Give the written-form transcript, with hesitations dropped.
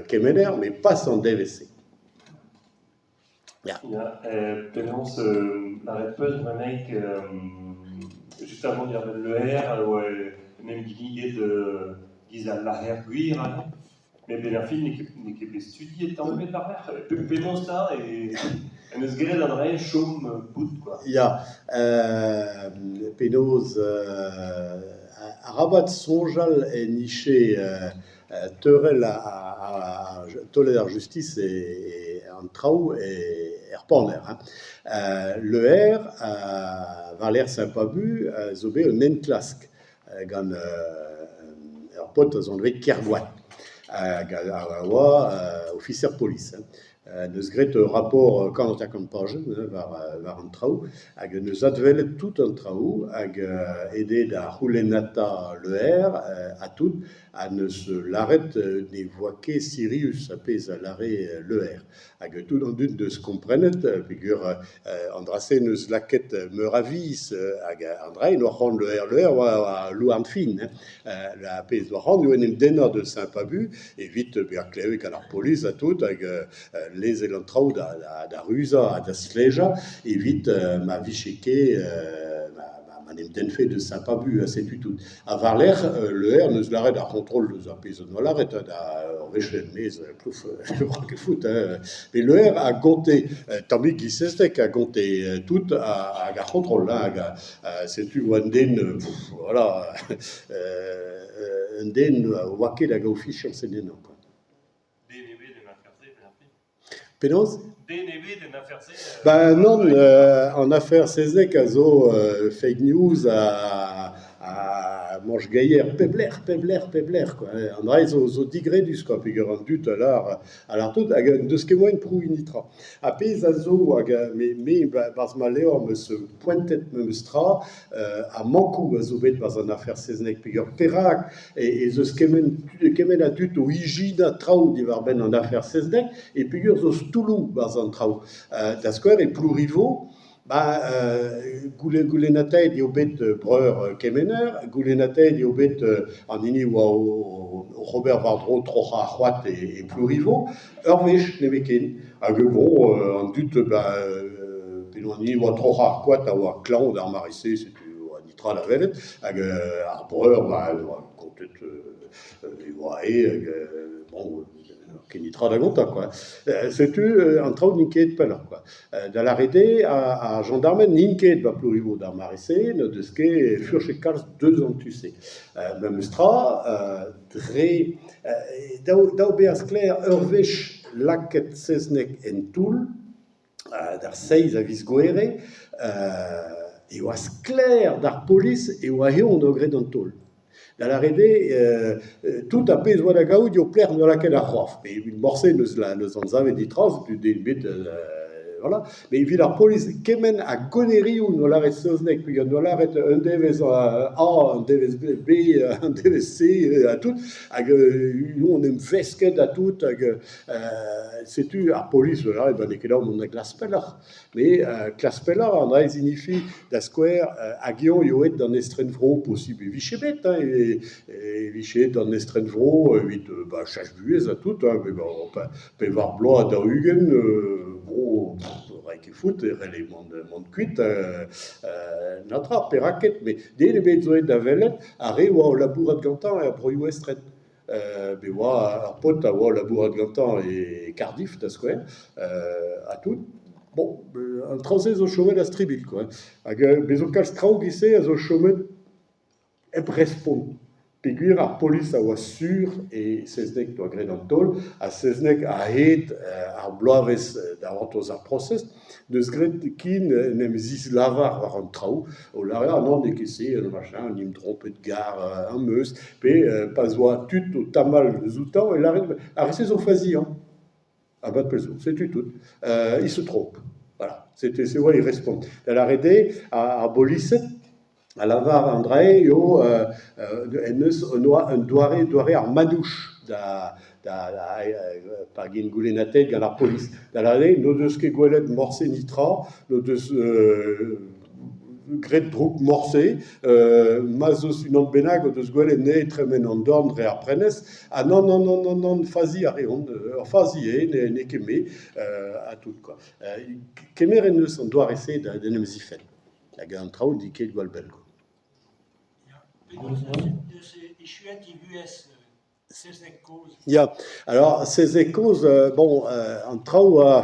Kemener met pas an devezh-se. Ya. Ya, penaos lâret 'peus bremaik just avant derc'hel leuer e oa en em ginniget giz al lazher gwir aze. Met 'benn ar fin n'eo ket bet studiet tamm ebet war-lerc'h. Penaos 'ta en deus gellet an dra-se chom bout kwa. Ya, penaos arabat soñjal en dije teurel taolet ar justis an traoù er paner hein. Leuer war-lerc'h Saint-Pabu zo bet un enklask gant ur paotr a zo anvet Kergoat hag a oa ofiser polis hein. Neus graet ur rapor 150 pajenn war an traoù hag neus adwelet tout an traoù hag aet eo da c'houlennata Leuer ha tout ha neus lâret ne voa ket sirius ar pezh a lâre Leuer. Hag tout an dud 'deus komprenet peogwir an dra-se 'neus lakaet meur a viz hag an dra-se 'noa c'hoant Leuer Leuer 'oa louarn fin hein. Ar pezh 'doa c'hoant eo en em dennañ deus Saint-Pabu evit bezañ klevet gant ar polis ha tout hag lezel an traoù da ruzañ ha da stlejañ evit ma vije ket ma 'n em dennfe deus Saint-Pabu ha setu tout. Ha war-lerc'h Leuer 'neus lâret ar c'hontrol deus ar pezh en doa lâret da ur wech e-maez plouf ne oa ket fout hein. Met Leuer a gonte tammig giz-Sezneg a gonte tout hag ar c'hontrol hein hag setu 'oa un den voilà un den 'oa ket da gaout fiziañs en ennañ kwa. Den ebet en afer-se 'benn ar fin. Penaos ? Den ebet en afer-se. Ben nann, an afer Sezneg a zo fake news ha mañch geier pep lec'h, pep lec'h, pep lec'h kwa. An dra-se zo digredus kwa peogwir an dud a lâr a lâr tout hag n'eus ket moaien prouiñ netra. Ar pezh a zo hag me me 'barzh ma levr 'm eus poentet memes tra ha mankoù a zo bet 'barzh an afer Sezneg peogwir perak ez eus kement kement a dud o ijinañ traoù diwar-benn an afer Sezneg e peogwir zo stoulloù 'barzh an traoù. Da skouer e Plourivo ba goulennataet eo bet breur Kemener, goulennataet eo bet an hini a oa oc'h ober war-dro troc'hañ ar c'hoad e Plourivo, ur wech nemetken. Hag bon, an dud ba penaos an hini a oa troc'hañ ar koad a oa klañv d'ar mare-se, setu oa netra da welet. Hag ar breur ba oa kontet e oa aet hag bon ket netra da gontañ kwa. Setu an traoù n'int ket pelloc'h kwa. Da lâret eo ar jañdarmed n'int ket 'ba Plourivo d'ar mare-se, n'o deus ket furchet kalz deus an tu-se. Memes tra dre dav bezañ sklaer ur wech lakaet Sezneg en toull d'ar seizh a viz Gouere e oa sklaer d'ar polis e oa eñ o doa graet an taol. Da lâret eo tout ar pezh 'oa da gaout eo pelec'h 'noa lakaet ar c'horf. Pe evit morse n'eus n'eus anzavet netra, setu den ebet voilà. Met evit ar polis kement a gonerioù 'noa lâret saozneg peogwir 'noa lâret un devezh A, un devezh B, un devezh C ha tout hag en em vesket ha tout hag setu ar polis voilà, eh ben n'eo ket dav mont da glask pelloc'h. Met klask pelloc'h an dra signifi da skouer hag eñ eo aet d'an estrenvro posibl e vije bet hein, e vije aet d'an estrenvro evit ba cheñch buhez ha tout hein, pevar bloaz ha 40 bon 'rae ket fout e c'helle mont kuit netra perak ket met den ebet zo aet da welet ar re a oa o labourat gantañ er broioù estren. Bet oa ur paotr a oa o labourat gantañ e Cardiff da skouer ha tout. Bon, an traoù-se zo chomet a-stribilh kwa. Hag bez zo kalz traoù giz-se a zo chomet hep respont peogwir ar polis a oa sur e Sezneg 'doa graet an taol ha Sezneg a-hed ar bloavezh da c'hortoz ar prosez 'deus graet ken en em zislavar war an traoù o lâret ah non n'eo ket se machin en em drompet gar am eus pe pa 'z oa tud o tamall deus outañ e lâret ar re-se zo faziañ abat pell zo setu tout il se trompe voilà setu se oa e respont da lâret eo ar bolised a lavar an dra-se eo en deus un doare doare ar manouch da pa gint goulennatet gant ar polis. Da lâret eo n'o deus ket gwelet morse netra, n'o deus graet droug morse, ma 'z eus unan bennak o deus gwelet anezhe o tremen an dorn dre ar prenestr, ah nann nann nann nann nann faziañ a reont, ur fazi eo n'eo ket me ha tout kwa. Kemeret en deus an doare-se d'en em zifenn hag an traoù n'int ket gwall bell kwa. Ya, alors Sezeg kozh, bon an traoù a...